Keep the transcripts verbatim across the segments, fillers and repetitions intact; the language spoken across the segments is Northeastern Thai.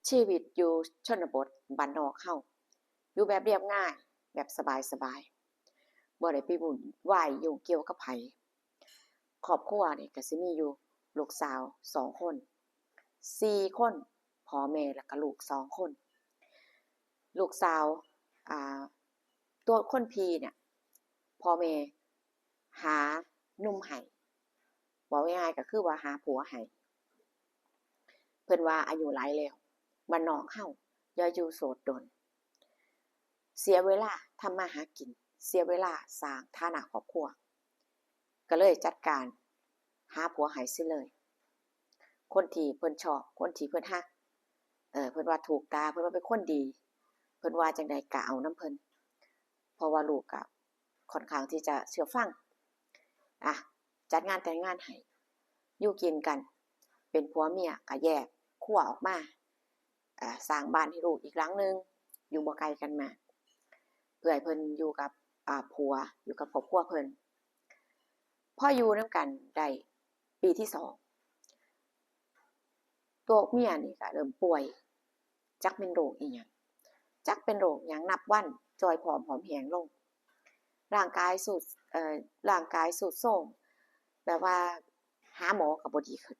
ชีวิตอยู่ชนบทบ้านนอกเฮา อยู่แบบเรียบง่าย แบบสบายๆ บ่ได้ไปวุ่นวายยุ่งเกี่ยวกับไผ ครอบครัวนี่ก็สิมีอยู่ลูกสาวสองคน สี่คน พ่อแม่แล้วก็ลูกสองคน ลูกสาว อ่า ตัวคนพี่เนี่ย พ่อแม่หาหนุ่มให้ เว้าง่ายๆ ก็คือว่าหาผัวให้ เพิ่นว่าอายุหลายแล้ว บ้านนอกเฮาอย่าอยู่โสดดน เสียเวลาทำมาหากิน เสียเวลาสร้างฐานะครอบครัว ก็เลยจัดการหาผัวให้ซิเลย คนที่เพิ่นชอบ คนที่เพิ่นฮัก เออ เพิ่นว่าถูกตา เพิ่นว่าเป็นคนดี เพิ่นว่าจั่งใดก็เอานำเพิ่น เพราะว่าลูกก็ค่อนข้างที่จะเชื่อฟัง อ่ะ จัดงานแต่งงานให้ อยู่กินกัน เป็นผัวเมียก็แยกครัวออกมา อ่า สร้างบ้านให้ลูกอีกหลังหนึ่ง อยู่บ่ไกลกันมาก เพื่อให้เพิ่นอยู่กับ อ่า ผัว อยู่กับครอบครัวเพิ่น พออยู่นำกันได้ปีที่สอง ตัวเมียนี่ก็เริ่มป่วย จักเป็นโรคอีหยัง จักเป็นโรคหยัง นับวันจ่อยผอมหอมแหงลง ร่างกายทรุด เอ่อ ร่างกายทรุดโทรม แบบว่าหาหมอก็บ่ดีขึ้น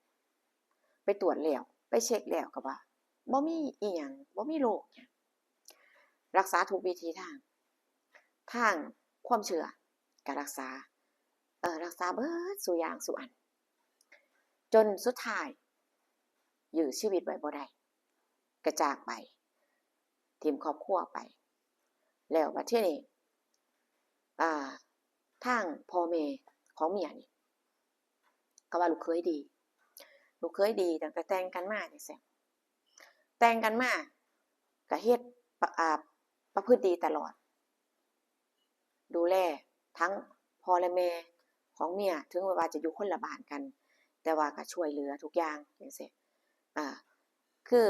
ไปตรวจแล้ว ไปเช็คแล้วก็ว่า บ่มีอีหยัง บ่มีโรคหยัง รักษาทุกวิธีทาง ทางความเชื่อก็รักษา เอ่อ รักษาเบิดซุอย่างซุอัน จนสุดท้ายยื้อชีวิตไว้บ่ได้ ก็จากไป ถิ่มครอบครัวไป แล้วบัดทีนี้ อ่า ทางพ่อแม่ของเมียนี่ ก็ว่าลูกเขยดี ลูกเขยดีตั้งแต่แต่งกันมาจั่งซี้ แต่งกันมาก็เฮ็ด ปะ- อ่า ประพฤติดีตลอด ดูแลทั้งพ่อและแม่ของเมีย ถึงว่าจะอยู่คนละบ้านกัน แต่ว่าก็ช่วยเหลือทุกอย่างจั่งซี้ อ่า คือ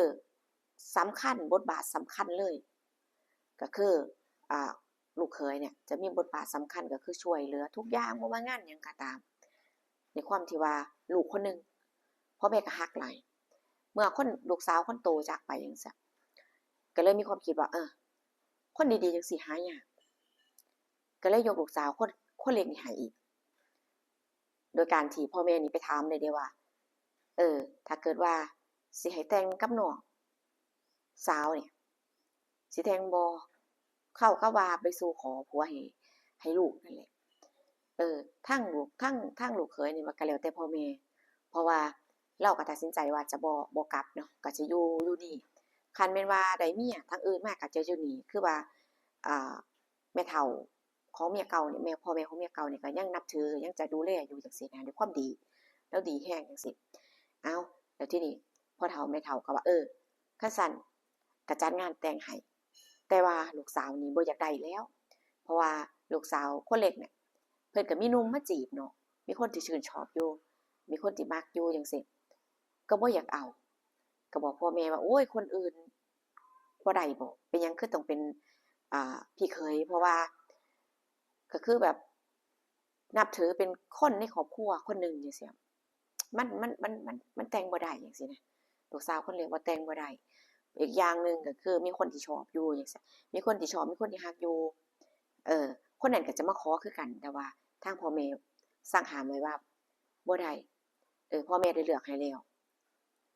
สำคัญ บทบาทสำคัญเลย ก็คือ อ่า ลูกเขยเนี่ยจะมีบทบาทสำคัญก็คือช่วยเหลือทุกอย่าง บ่ว่างานหยังก็ตาม ในความที่ว่าลูกคนหนึ่ง พ่อแม่ก็ฮักหลาย เมื่อคน ลูกสาวคนโตจากไปจั่งซี้ ก็เลยมีความคิดว่า เออ คนดีๆจั่งซี้หายาก ก็เลยยกลูกสาวคน คนเล็กนี่ให้อีก โดยการที่พ่อแม่นี่ไปถามเลยเด้ว่า เออ ถ้าเกิดว่าสิให้แต่งกับน้องสาวเนี่ย สิแต่งบ่ เขาก็ว่าไปสู่ขอผัวให้ ให้ลูกนั่นแหละ เออ ทางลูก ทาง ทางลูกเขยนี่ว่าก็แล้วแต่พ่อแม่ เพราะว่าลาวก็ตัดสินใจว่าจะบ่ บ่กลับเนาะ ก็จะอยู่ อยู่นี่ คันแม่นว่าได้เมียทางอื่นมาก็จะอยู่นี่ คือว่า อ่า แม่เฒ่าของเมียเก่านี่ แม่ พ่อแม่ของเมียเก่านี่ก็ยังนับถือ ยังจะดูแลอยู่จั่งซี้นะ ด้วยความดี ลาวดีแฮงจั่งซี้ เอ้า แล้วทีนี้พ่อเฒ่าแม่เฒ่าก็ว่า เออ คันซั้นก็จัดงานแต่งให้ แต่ว่าลูกสาวนี่บ่อยากได้แล้ว เพราะว่าลูกสาวคนเล็กเนี่ย เพิ่นก็มีหนุ่มมาจีบเนาะ มีคนที่ชื่นชอบอยู่ มีคนที่มักอยู่จั่งซี้ ก็บ่อยากเอา ก็บอกพ่อแม่ว่า โอ้ย คนอื่นบ่ได้บ่ เป็นหยังคือต้องเป็น อ่า พี่เขย เพราะว่า ก็คือแบบ นับถือเป็นคนในครอบครัวคนหนึ่งจั่งซี้ มัน มัน มัน มัน มันแต่งบ่ได้จั่งซี้นะ ลูกสาวคนเล็กว่าแต่งบ่ได้ อีกอย่างหนึ่งก็คือมีคนที่ชอบอยู่จั่งซี้ มีคนที่ชอบ มีคนที่ฮักอยู่ เออ คนนั้นก็จะมาขอคือกัน แต่ว่าทางพ่อแม่สั่งห้ามไว้ว่าบ่ได้ เออ พ่อแม่ได้เลือกให้แล้ว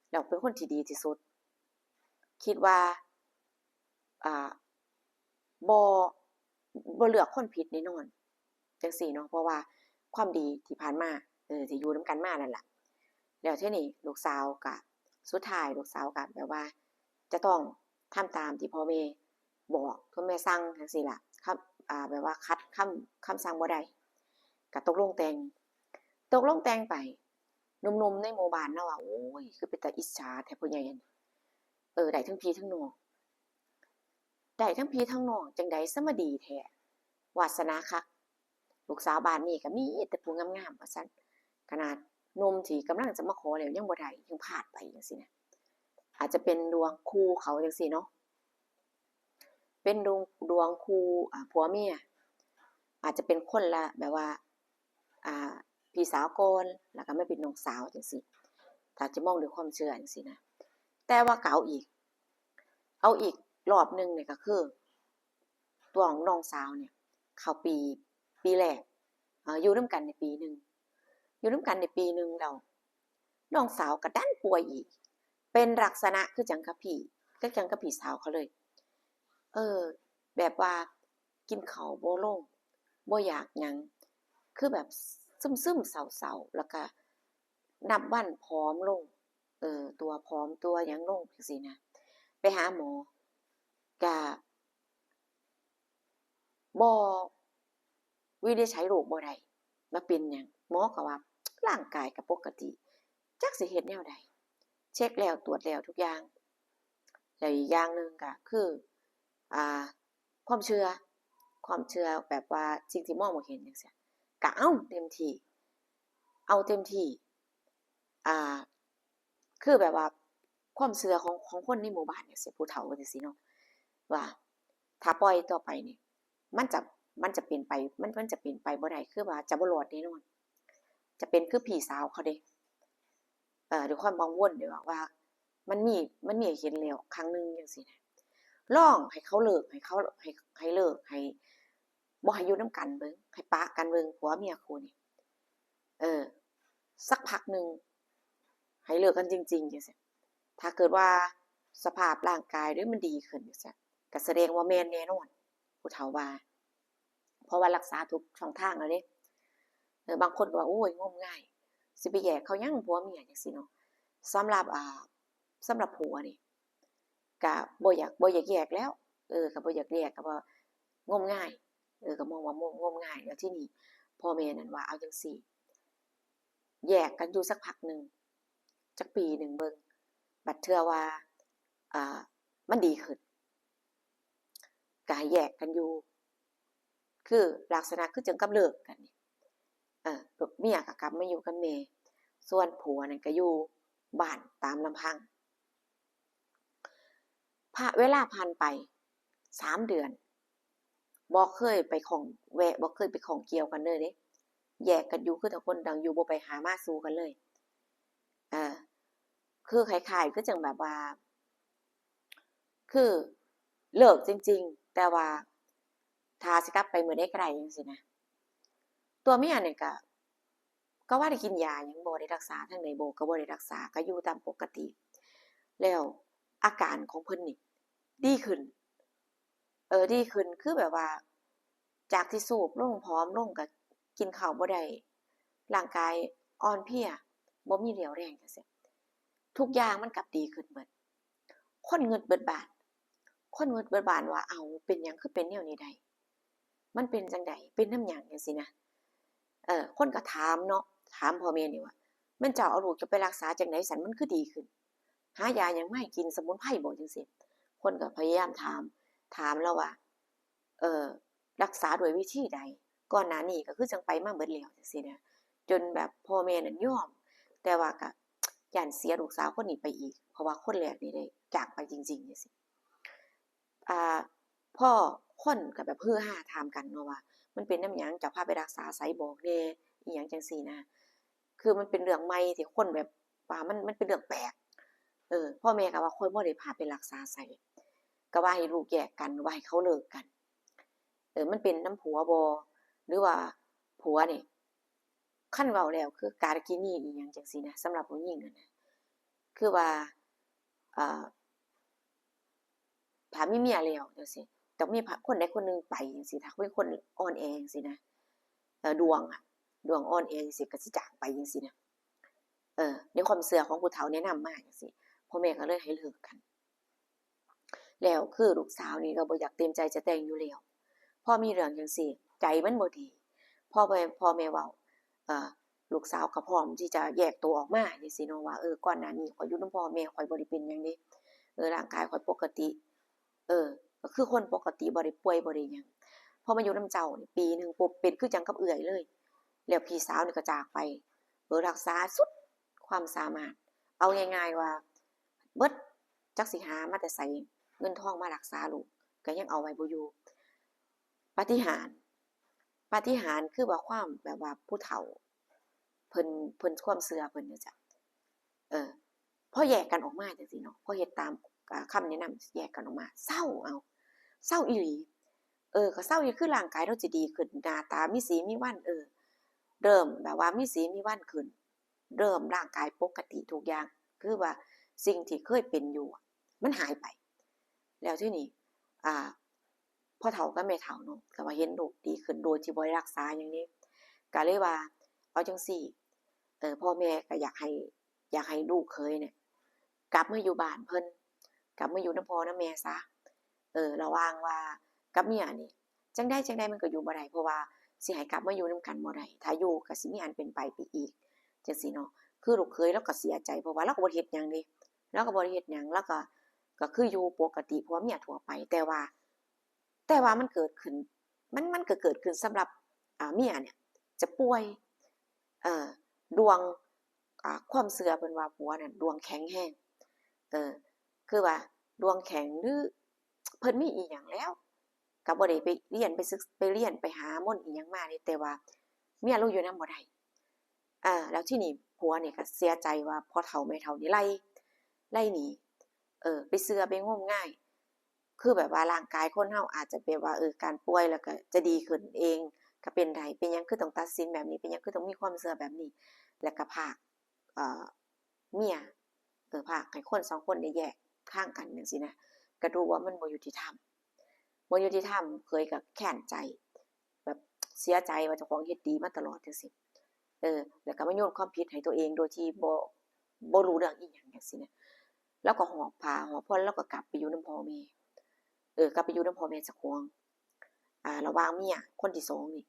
แล้วเป็นคนที่ดีที่สุด คิดว่า อ่า บ่ บ่เลือกคนผิดแน่นอน จั่งซี้เนาะ เพราะว่าความดีที่ผ่านมา เออ ที่อยู่นำกันมานั่นล่ะ แล้วทีนี้ลูกสาวก็ สุดท้ายลูกสาวก็แบบว่าจะต้องทำตามที่พ่อแม่บอก พ่อแม่สั่งจั่งซี้ล่ะ คำ อ่า แบบว่าขัดคำ คำสั่งบ่ได้ ก็ตกลงแต่ง ตกลงแต่งไป หนุ่มๆในหมู่บ้านเนาะว่า โอ้ย คือเป็นตาอิจฉาแท้ผู้ใหญ่อันนี้ เออ ได้ทั้งพี่ทั้งน้อง ได้ทั้งพี่ทั้งน้อง จั่งใดซะมาดีแท้ วาสนาคัก ลูกสาวบ้านนี้ก็มีแต่ผู้งามๆ ว่าซั่น ขนาดหนุ่มที่กำลังจะมาขอแล้วยังบ่ได้ ยังพลาดไปจั่งซี้นะ อาจจะเป็นดวงคู่เขาจั่งซี้เนาะ เป็นดวง ดวงคู่ อ่า ผัวเมีย อาจจะเป็นคนละแบบว่า อ่า พี่สาวก่อน แล้วก็มาเป็นน้องสาวจั่งซี้ ถ้าจะมองด้วยความเชื่อจั่งซี้นะ แต่ว่าก็เอาอีก เอาอีกรอบหนึ่งเนี่ยก็คือ ตัวของน้องสาวเนี่ย เข้าปี ปีแรก เอ่อ อยู่นำกันในปีหนึ่ง อยู่นำกันในปีหนึ่งแล้ว น้องสาวก็ดันป่วยอีก เป็นลักษณะคือจั่งกับพี่ คือจั่งกับพี่สาวเขาเลย เออ แบบว่ากินข้าวบ่ลง บ่อยากหยัง คือแบบซึมๆ เศร้าๆ แล้วก็นับวันผอมลง เออ ตัวผอมตัวหยังลงจั่งซี้นะ ไปหาหมอ ก็ บ่วินิจฉัยโรคบ่ได้ว่าเป็นหยัง หมอก็ว่าร่างกายก็ปกติ จักสิเฮ็ดแนวใด เช็คแล้วตรวจแล้วทุกอย่าง แล้วอีกอย่างหนึ่งก็คือ อ่า ความเชื่อ ความเชื่อแบบว่าสิ่งที่มองบ่เห็นจั่งซี้ ก็เอาเต็มที่ เอาเต็มที่ อ่า คือแบบว่าความเชื่อของ ของคนในหมู่บ้านจั่งซี้ ผู้เฒ่าจั่งซี้เนาะ ว่าถ้าปล่อยต่อไปนี่ มันจะ มันจะเป็นไป มัน มันจะเป็นไปบ่ได้ คือว่าจะบ่รอดแน่นอน จะเป็นคือพี่สาวเขาเด้ เอ่อ ด้วยความกังวลเด้ว่า ว่ามันมี มันมีให้เห็นแล้วครั้งหนึ่งจั่งซี้นะ ลองให้เขาเลิก ให้เขา ให้ ให้เลิก ให้ บ่ให้อยู่นำกันเบิ่ง ให้ปะกันเบิ่ง ผัวเมียคู่นี้ เออ สักพักหนึ่ง ให้เลิกกันจริงๆ จั่งซี้ ถ้าเกิดว่าสภาพร่างกายเด้มันดีขึ้นจั่งซี้ ก็แสดงว่าแม่นแน่นอน ผู้เฒ่าว่า เพราะว่ารักษาทุกช่องทางแล้วเด้ เออ บางคนก็ว่า โอ้ย งมงาย สิไปแยกเขาหยัง ผัวเมียจั่งซี้เนาะ สำหรับ อ่า สำหรับผัวนี่ ก็บ่อยาก บ่อยากแยกแล้ว เออ ก็บ่อยากแยก ก็ว่างมงาย เออ ก็มองว่างม งมงาย แล้วทีนี้พ่อแม่นั่นว่า เอาจั่งซี้ แยกกันอยู่สักพักหนึ่ง จักปีหนึ่งเบิ่ง บัดเทื่อว่า อ่า มันดีขึ้น ก็ให้แยกกันอยู่ คือลักษณะคือจั่งกับเลิกกันนี่ เออ เมียก็กลับมาอยู่กับแม่ ส่วนผัวนั่นก็อยู่บ้านตามลำพัง ผ่า เวลาผ่านไปสามเดือน บ่เคยไปข้องแวะ บ่เคยไปข้องเกี่ยวกันเลยเด้ แยกกันอยู่คือต่างคนต่างอยู่ บ่ไปหามาสู่กันเลย เออ คือคล้ายๆ คือจั่งแบบว่า คือเลิกจริงๆ แต่ว่าถ้าสิกลับไปมื้อใดก็ได้จั่งซี้นะ ตัวเมียนี่ก็ ก็ว่าได้กินยาหยัง บ่ได้รักษาทางใดบ่ ก็บ่ได้รักษา ก็อยู่ตามปกติ แล้วอาการของเพิ่นนี่ดีขึ้น เออ ดีขึ้น คือแบบว่า จากที่ซูบลง ผอมลง ก็กินข้าวบ่ได้ ร่างกายอ่อนเพลีย บ่มีเรี่ยวแรงจั่งซี้ ทุกอย่างมันกลับดีขึ้นเบิด คนงึดเบิดบาน คนงึดเบิดบานว่า เอ้า เป็นหยังคือเป็นแนวนี้ได้ มันเป็นจั่งใด เป็นนำหยังจั่งซี้นะ เออ คนก็ถามเนาะ ถามพ่อแม่นี่ว่า แม่นเจ้าเอาลูกเจ้าไปรักษาจั่งใดซั้น มันคือดีขึ้น หายาหยังมาให้กิน สมุนไพรบ่ จั่งซี้ คนก็พยายามถาม ถามแล้วว่า เอ่อ รักษาด้วยวิธีใด ก่อนหน้านี้ก็คือจั่งไปมาเบิดแล้วจั่งซี้นะ จนแบบพ่อแม่นั่นยอม แต่ว่าก็ย้านเสียลูกสาวคนนี้ไปอีก เพราะว่าคนแรกนี่ได้จากไปจริงๆ จั่งซี้ อ่า พอคนก็แบบฮือฮาถามกันเนาะว่า มันเป็นนำหยัง เจ้าพาไปรักษาไส บอกแหน่ อิหยังจั่งซี้นะ คือมันเป็นเรื่องใหม่ที่คนแบบว่ามัน มันเป็นเรื่องแปลก เออ พ่อแม่ก็ว่า ข้อยบ่ได้พาไปรักษาไส ก็ว่าให้ลูกแยกกัน ว่าให้เขาเลิกกัน เออ มันเป็นนำผัวบ่ หรือว่าผัวนี่ คันเว้าแล้วคือกาลกินีอิหยังจั่งซี้นะ สำหรับผู้หญิงนั่นนะ คือว่า เอ่อ ถ้ามีเมียแล้วจั่งซี้ ต้องมีคนใดคนหนึ่งไปจั่งซี้ ถ้าเป็นคนอ่อนแอจั่งซี้นะ เอ่อ ดวงอะ ดวงอ่อนแอจั่งซี้ ก็สิจากไปจั่งซี้นะ เออ ในความเชื่อของผู้เฒ่าแนะนำมาจั่งซี้ พ่อแม่ก็เลยให้เลิกกัน แล้วคือลูกสาวนี่ก็บ่อยากเต็มใจจะแต่งอยู่แล้ว พอมีเรื่องจั่งซี้ ใจมันบ่ดี พอพ่อ พ่อแม่เว้า เอ่อ ลูกสาวก็พร้อมที่จะแยกตัวออกมาจั่งซี้เนาะ ว่า เออ ก่อนหน้านี้ข้อยอยู่นำพ่อแม่ ข้อยบ่ได้เป็นหยังเด้ เออ ร่างกายข้อยปกติ เออ ก็คือคนปกติ บ่ได้ป่วย บ่ได้หยัง พอมาอยู่นำเจ้านี่ปีหนึ่งปุ๊บ เป็นคือจั่งกับเอื้อยเลย แล้วพี่สาวนี่ก็จากไป เออ รักษาสุดความสามารถ เอาง่ายๆว่า เบิด จักสิหามาแต่ไส เงินทองมารักษาลูก ก็ยังเอาไว้บ่อยู่ ปาฏิหาริย์ ปาฏิหาริย์คือว่าความแบบว่าผู้เฒ่า เพิ่น เพิ่นความเชื่อเพิ่นจั่งซี้ เออ พอแยกกันออกมาจั่งซี้เนาะ พอเฮ็ดตาม อ่า คำแนะนำแยกกันออกมา เซา เอา เซาอีหลี เออ ก็เซาอีหลี คือร่างกายเราสิดีขึ้น หน้าตามีสีมีวัน เออ เริ่มแบบว่ามีสีมีวันขึ้น เริ่มร่างกายปกติทุกอย่าง คือว่าสิ่งที่เคยเป็นอยู่อะ มันหายไป แล้วทีนี้ อ่า พ่อเฒ่ากับแม่เฒ่าเนาะ ก็ว่าเห็นลูกดีขึ้นโดยที่บ่ได้รักษาหยังเด้ ก็เลยว่า เอาจั่งซี้ เออ พ่อแม่ก็อยากให้ อยากให้ลูกเขยเนี่ย กลับมาอยู่บ้านเพิ่น กลับมาอยู่นำพ่อนำแม่ซะ เออ ระหว่างว่ากับเมียนี่ จั่งใดจั่งใดมันก็อยู่บ่ได้ เพราะว่าสิให้กลับมาอยู่นำกันบ่ได้ ถ้าอยู่ก็สิมีอันเป็นไปไปอีก จั่งซี้เนาะ คือลูกเขยลาวก็เสียใจ เพราะว่าลาวก็บ่ได้เฮ็ดหยังเด้ ลาวก็บ่ได้เฮ็ดหยัง ลาวก็ ก็คืออยู่ปกติผัวเมียทั่วไป แต่ว่า แต่ว่ามันเกิดขึ้น มัน มันก็เกิดขึ้นสำหรับ อ่า เมียเนี่ยจะป่วย เอ่อ ดวง อ่า ความเชื่อเพิ่นว่าผัวน่ะดวงแข็งแฮง เออ คือว่าดวงแข็ง หรือเพิ่นมีอีหยังแล้ว ก็บ่ได้ไปเรียน ไปศึก ไปเรียน ไปหามนต์อีหยังมาเด้ แต่ว่าเมียลาวอยู่นำบ่ได้ อ่า แล้วทีนี้ผัวนี่ก็เสียใจว่าพ่อเฒ่าแม่เฒ่านี่ไล่ ไล่หนี เออ ไปเชื่อไปงมงาย คือแบบว่าร่างกายคนเฮาอาจจะแบบว่า เออ การป่วยแล้วก็จะดีขึ้นเอง ก็เป็นได้ เป็นหยังคือต้องตัดสินแบบนี้ เป็นหยังคือต้องมีความเชื่อแบบนี้ แล้วก็พราก เอ่อ เมีย เออ พรากให้คนสองคนได้แยกทางกันจั่งซี้นะ ก็ดูว่ามันบ่ยุติธรรม บ่ยุติธรรม เขยก็แค้นใจ แบบเสียใจว่าเจ้าของเฮ็ดดีมาตลอดจั่งซี้ เออ แล้วก็มาโยนความผิดให้ตัวเองโดยที่บ่ บ่รู้เรื่องอีหยังจั่งซี้นะ ลาวก็หอบผ้าหอบผ่อน ลาวก็กลับไปอยู่นำพ่อแม่ เออ กลับไปอยู่นำพ่อแม่เจ้าของ อ่า ระหว่างเมียคนที่สองนี่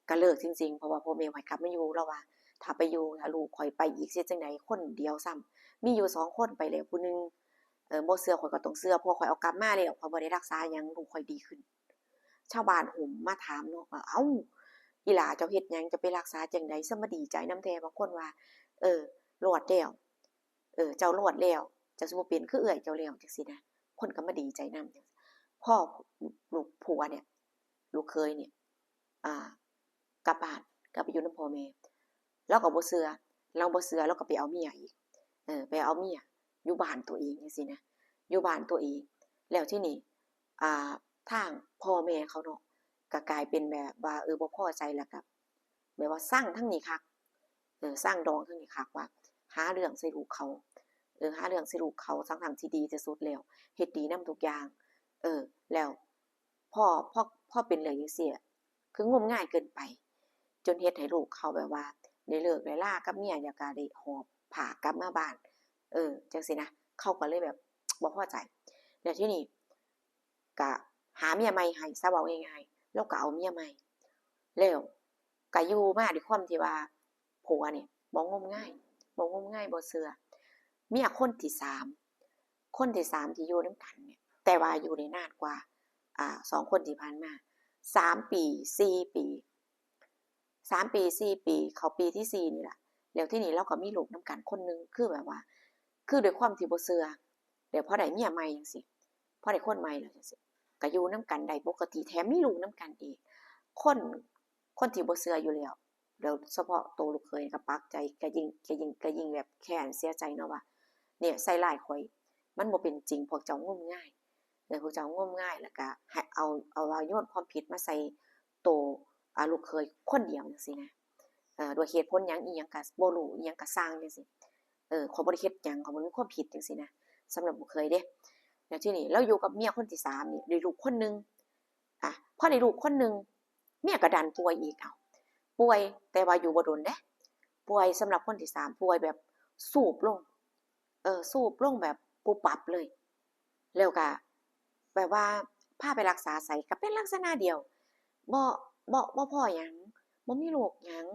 ก็เลิกจริงๆ เพราะว่าพ่อแม่บ่ให้กลับมาอยู่ ลาวว่า ถ้าไปอยู่ ถ้าลูกข้อยไปอีกสิเฮ็ดจั่งใด คนเดียวซ้ำ มีอยู่สองคน ไปแล้วผู้หนึ่ง เออ บ่เชื่อข้อยก็ต้องเชื่อ เพราะข้อยเอากลับมาแล้ว ข้อยบ่ได้รักษาหยัง ลูกข้อยดีขึ้น ชาวบ้านโฮมมาถามเนาะว่า เอ้า อีหล่าเจ้าเฮ็ดหยัง เจ้าไปรักษาจั่งใด ซะมาดีใจนำแท้ บางคนว่า เออ รอดแล้ว เออ เจ้ารอดแล้ว เจ้าสิบ่เป็นคือเอื้อยเจ้าแล้ว จั่งซี้นะ คนก็มาดีใจนำ พอลูกผัวเนี่ย ลูกเขยเนี่ย อ่า กลับบ้าน กลับไปอยู่นำพ่อแม่ ลาวก็บ่เชื่อ ลาวบ่เชื่อ ลาวก็ไปเอาเมียอีก เออ ไปเอาเมียอยู่บ้านตัวเองจั่งซี้นะ อยู่บ้านตัวเอง แล้วทีนี้ อ่า ทางพ่อแม่เขาเนาะ ก็กลายเป็นแบบว่า เออ บ่พอใจ แล้วก็แบบว่าซังทางนี้คัก เออ ซังดองทางนี้คักว่า หาเรื่องใส่ลูกเขา เออ หาเรื่องใส่ลูกเขา ทั้งๆ ที่ดีที่สุดแล้ว เฮ็ดดีนำทุกอย่าง เออ แล้วพอ พอ พอเป็นเรื่องจั่งซี้อะ คืองมงายเกินไป จนเฮ็ดให้ลูกเขาแบบว่าได้เลิกได้ลากับเมีย แล้วก็ได้หอบผ้ากลับมาบ้าน เออ จั่งซี้นะ เขาก็เลยแบบบ่พอใจ แล้วทีนี้ก็หาเมียใหม่ให้ซะ เว้าง่ายๆ ลาวก็เอาเมียใหม่ แล้วก็อยู่มาด้วยความที่ว่าผัวเนี่ยบ่งมงาย บ่งมงาย บ่เชื่อ เมียคนที่สาม คนที่สามที่อยู่นำกันเนี่ย แต่ว่าอยู่ได้นานกว่า อ่า สองคนที่ผ่านมา สามปี สี่ปี สามปี สี่ปี เข้าปีที่สี่นี่ล่ะ แล้วทีนี้ลาวก็มีลูกนำกันคนหนึ่ง คือแบบว่า คือด้วยความที่บ่เชื่อ แล้วพอได้เมียใหม่จั่งซี้ พอได้คนใหม่แล้วจั่งซี้ ก็อยู่นำกันได้ปกติ แถมมีลูกนำกันอีก คน คนที่บ่เชื่ออยู่แล้ว แล้วเฉพาะโตลูกเขยก็ปักใจ ก็ยิ่ง ก็ยิ่ง ก็ยิ่งแบบแค้นเสียใจเนาะว่า เนี่ย ใส่ร้ายข้อย มันบ่เป็นจริง พวกเจ้างมงาย เออ พวกเจ้างมงาย แล้วก็ให้เอา เอาว่าโยนความผิดมาใส่โต อ่า ลูกเขยคนเดียวจั่งซี้นะ เอ่อ ด้วยเหตุผลหยังอีหยังก็บ่รู้ อีหยังก็ซ่างจั่งซี้ เออ ข้อยบ่ได้เฮ็ดหยัง ข้อยบ่มีความผิดจั่งซี้นะ สำหรับลูกเขยเด้ แล้วทีนี้ลาวอยู่กับเมียคนที่สามนี่ ได้ลูกคนหนึ่ง อ่ะ พอได้ลูกคนหนึ่ง เมียก็ดันป่วยอีก เอ้า ป่วย แต่ว่าอยู่บ่โดนเด้ ป่วยสำหรับคนที่สาม ป่วยแบบซูบลง เออ ซูบลงแบบปุ๊บปั๊บเลย แล้วก็แบบว่าพาไปรักษาไสก็เป็นลักษณะเดียว บ่ บ่ บ่พ้อหยัง บ่มีโรคหยัง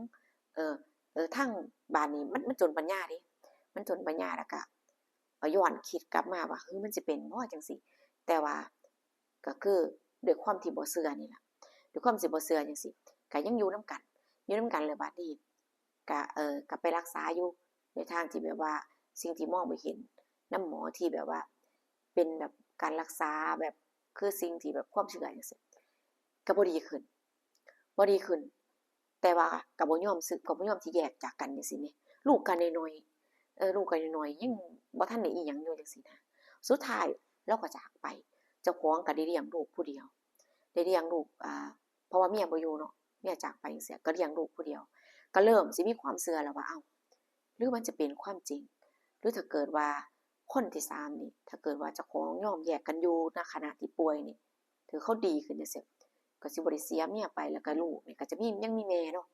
เออ เออ ทางบ้านนี่มัน มันจนปัญญาเด้ มันจนปัญญา แล้วก็ ก็ย้อนคิดกลับมาว่า เฮ้ย มันสิเป็นบ่จั่งซี้ แต่ว่าก็คือด้วยความที่บ่เชื่อนี่ล่ะ ด้วยความที่บ่เชื่อจั่งซี้ ก็ยังอยู่นำกัน อยู่นำกันแล้วบัดนี้ก็ เอ่อ ก็ไปรักษาอยู่ในทางที่แบบว่าสิ่งที่มองบ่เห็น นำหมอที่แบบว่าเป็นแบบการรักษาแบบคือสิ่งที่แบบความเชื่อจั่งซี้ ก็บ่ดีขึ้น บ่ดีขึ้น แต่ว่าก็บ่ยอมสึก ก็บ่ยอมสิแยกจากกันจั่งซี้แหม ลูกก็น้อยๆ เออ ลูกก็น้อยๆ ยังบ่ทันได้อิหยังอยู่จั่งซี้นะ สุดท้ายลาวก็จากไป เจ้าของก็ได้เลี้ยงลูกผู้เดียว ได้เลี้ยงลูก อ่า เพราะว่าเมียบ่อยู่เนาะ เมียจากไปจั่งซี้ ก็เลี้ยงลูกผู้เดียว ก็เริ่มสิมีความเชื่อแล้วว่า เอ้า หรือมันจะเป็นความจริง หรือถ้าเกิดว่าคนที่สามนี่ ถ้าเกิดว่าเจ้าของยอมแยกกันอยู่ ณ ขณะที่ป่วยนี่ ถือเขาดีขึ้นจั่งซี้ ก็สิบ่ได้เสียเมียไป แล้วก็ลูกนี่ก็จะมี ยังมีแม่เนาะ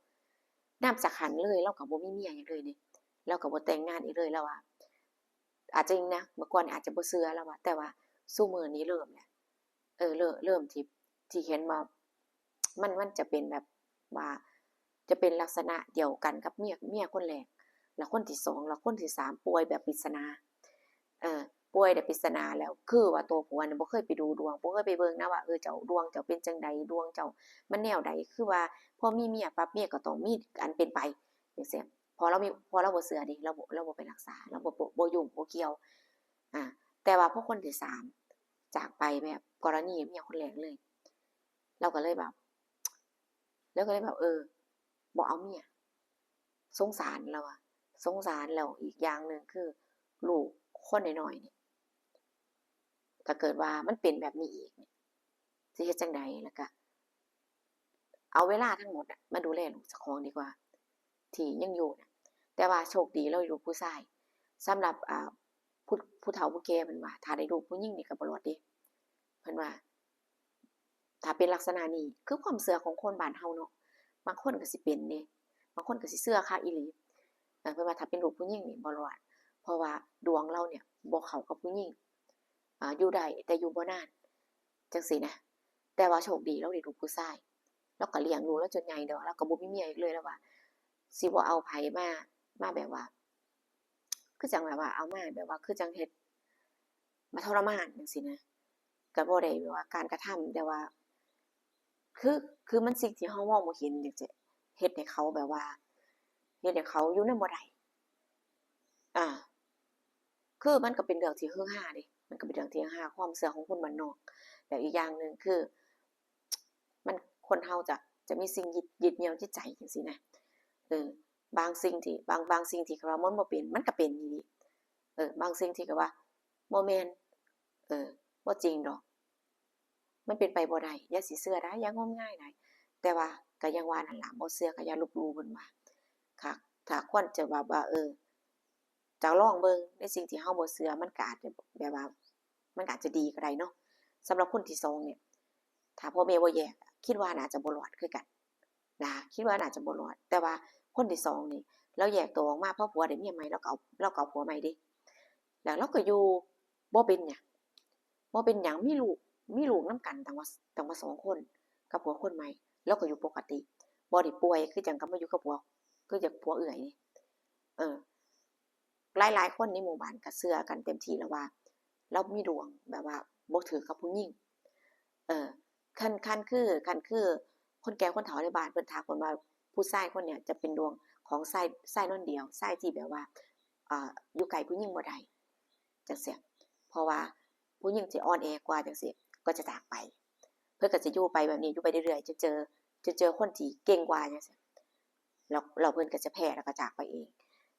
นับจากหั้นเลย ลาวก็บ่มีเมียอีกเลยเด้ ลาวก็บ่แต่งงานอีกเลย ลาวว่า อาจจะจริงนะ เมื่อก่อนอาจจะบ่เชื่อ ลาวว่า แต่ว่าซุมื้อนี้เริ่มแล้ว เออ เริ่ม เริ่มที่ ที่เห็นว่า มัน มันจะเป็นแบบว่า จะเป็นลักษณะเดียวกันกับเมีย เมียคนแรก แล้วคนที่สอง แล้วคนที่สาม ป่วยแบบปริศนา เออ ป่วยแบบปริศนา แล้วคือว่าตัวผัวเนี่ยบ่เคยไปดูดวง บ่เคยไปเบิ่งนะว่า เออ เจ้าดวงเจ้าเป็นจั่งใด ดวงเจ้ามันแนวใด คือว่าพอมีเมียปั๊บ เมียก็ต้องมีอันเป็นไปจั่งซี้ เพราะลาวมี เพราะลาวบ่เชื่อเด้ ลาวบ่ ลาวบ่ไปรักษา ลาวบ่ บ่ บ่ยุ่ง บ่เกี่ยว อ่า แต่ว่าพอคนที่สามจากไปแบบกรณีเมียคนแรกเลย ลาวก็เลยแบบ ลาวก็เลยแบบ เออ บ่เอาเมีย สงสาร ลาวว่า สงสาร แล้วอีกอย่างหนึ่งคือ ลูกคนน้อยๆนี่ ถ้าเกิดว่ามันเป็นแบบนี้อีกนี่ สิเฮ็ดจั่งใด แล้วก็ เอาเวลาทั้งหมดอะมาดูแลลูกเจ้าของดีกว่า ที่ยังอยู่น่ะ แต่ว่าโชคดีลาวได้ลูกผู้ชาย สำหรับ อ่า ผู้ ผู้เฒ่าผู้แก่เพิ่นว่า ถ้าได้ลูกผู้หญิงนี่ก็บ่รอดเด้ เพิ่นว่า ถ้าเป็นลักษณะนี้ คือความเชื่อของคนบ้านเฮาเนาะ บางคนก็สิเป็นเด้ บางคนก็สิเชื่อคักอีหลี เออ เพิ่นว่าถ้าเป็นลูกผู้หญิงนี่บ่รอด เพราะว่าดวงลาวเนี่ยบ่เข้ากับผู้หญิง อ่า อยู่ได้แต่อยู่บ่นาน จั่งซี้นะ แต่ว่าโชคดีลาวได้ลูกผู้ชาย ลาวก็เลี้ยงลูกลาวจนใหญ่ดอก ลาวก็บ่มีเมียอีกเลย ลาวว่า สิบ่เอาไผมา มาแบบว่า คือจั่งแบบว่าเอามาแบบว่า คือจั่งเฮ็ด มาทรมานจั่งซี้นะ ก็บ่ได้แบบว่าการกระทำ แต่ว่า คือ คือมันสิ่งที่เฮามองบ่เห็นจั่งซี้ เฮ็ดให้เขาแบบว่า เฮ็ดให้เขาอยู่นำบ่ได้ อ่า คือมันก็เป็นเรื่องที่ฮือฮาเด้ มันก็เป็นเรื่องที่ฮือฮา ความเชื่อของคนบ้านนอก แล้วอีกอย่างหนึ่งคือ มัน คนเฮาจะ จะมีสิ่งยึด ยึดเหนี่ยวจิตใจจั่งซี้นะ เออ บางสิ่งที่ บาง บางสิ่งที่เขาว่ามันบ่เป็น มันก็เป็นอีหลี เออ บางสิ่งที่เขาว่าบ่แม่น เออ บ่จริงดอก มันเป็นไปบ่ได้ อย่าสิเชื่อได้ อย่างมงายได้ แต่ว่าก็อย่างว่านั่นล่ะ บ่เชื่อก็อย่าลบหลู่ เพิ่นว่า ถ้า ถ้าควรจะแบบว่า เออ จะลองเบิ่งในสิ่งที่เฮาบ่เชื่อ มันก็อาจจะแบบว่า มันก็อาจจะดีก็ได้เนาะ สำหรับคนที่สองเนี่ย ถ้าพ่อแม่บ่แยก คิดว่าน่าจะบ่รอดคือกันนะ คิดว่าน่าจะบ่รอด แต่ว่าคนที่สองนี่ ลาวแยกตัวออกมา พอผัวได้เมียใหม่ ลาวก็เอา ลาวก็เอาผัวใหม่เด้ แล้วลาวก็อยู่บ่เป็นหยัง บ่เป็นหยัง มีลูก มีลูกนำกันตั้งว่า ตั้งว่าสองคน กับผัวคนใหม่ ลาวก็อยู่ปกติ บ่ได้ป่วยคือจั่งกับมาอยู่กับผัว คือจั่งผัวเอื้อยนี่ เออ หลายๆคนในหมู่บ้านก็เชื่อกันเต็มที่แล้วว่า ลาวมีดวงแบบว่าบ่ถืกกับผู้หญิง เออ คัน คันคือ คันคือคนแก่คนเฒ่าในบ้านเพิ่นทักเพิ่นว่า ผู้ชายคนเนี้ยจะเป็นดวงของชาย ชายนอนเดี่ยว ชายที่แบบว่า อ่า อยู่ใกล้ผู้หญิงบ่ได้ จั่งซี้ เพราะว่าผู้หญิงสิอ่อนแอกว่าจั่งซี้ ก็จะจากไป เพิ่นก็จะอยู่ไปแบบนี้ อยู่ไปเรื่อยๆ จนเจอ จนเจอคนที่เก่งกว่าจั่งซี้ แล้ว แล้วเพิ่นก็จะแพ้แล้วก็จากไปเอง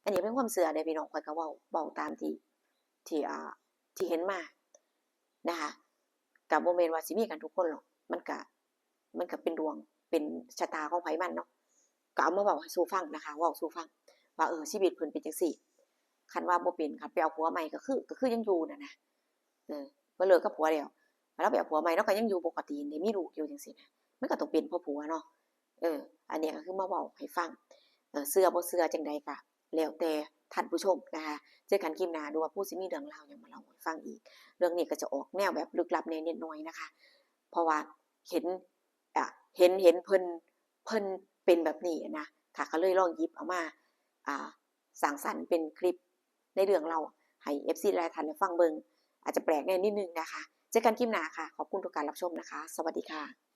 อันนี้เป็นความเชื่อเด้อพี่น้อง ข้อยก็เว้า เว้าตามที่ ที่ อ่า ที่เห็นมานะคะ ก็บ่แม่นว่าสิมีกันทุกคนหรอก มันก็ มันก็เป็นดวง เป็นชะตาของไผมันเนาะ ก็เอามาเว้าให้สู่ฟังนะคะ เว้าสู่ฟัง ว่า เออ ชีวิตเพิ่นเป็นจั่งซี้ คันว่าบ่เป็น คันไปเอาผัวใหม่ก็คือ ก็คือยังอยู่นั่นนะ เออ บ่เลิกกับผัวแล้ว ลาวไปเอาผัวใหม่ ลาวก็ยังอยู่ปกติ ได้มีลูกอยู่จั่งซี้นะ มันก็ต้องเป็นเพราะผัวเนาะ เออ อันนี้ก็คือมาเว้าให้ฟัง เออ เชื่อบ่เชื่อจั่งใดก็แล้วแต่ท่านผู้ชมนะคะ เจอกันคลิปหน้า ดูว่าผู้สิมีเรื่องราวหยังมาเล่าให้ฟังอีก เรื่องนี้ก็จะออกแนวแบบลึกลับแหน่นิดหน่อยนะคะ เพราะว่าเห็น อ่ะ เห็น เห็นเพิ่น เพิ่นเป็นแบบนี้นะ ค่ะ ก็เลยลองหยิบเอามา อ่า สร้างสรรค์เป็นคลิปในเรื่องเล่าให้ เอฟซี หลายท่านได้ฟังเบิ่ง อาจจะแปลกแหน่นิดนึงนะคะ เจอกันคลิปหน้าค่ะ ขอบคุณทุกการรับชมนะคะ สวัสดีค่ะ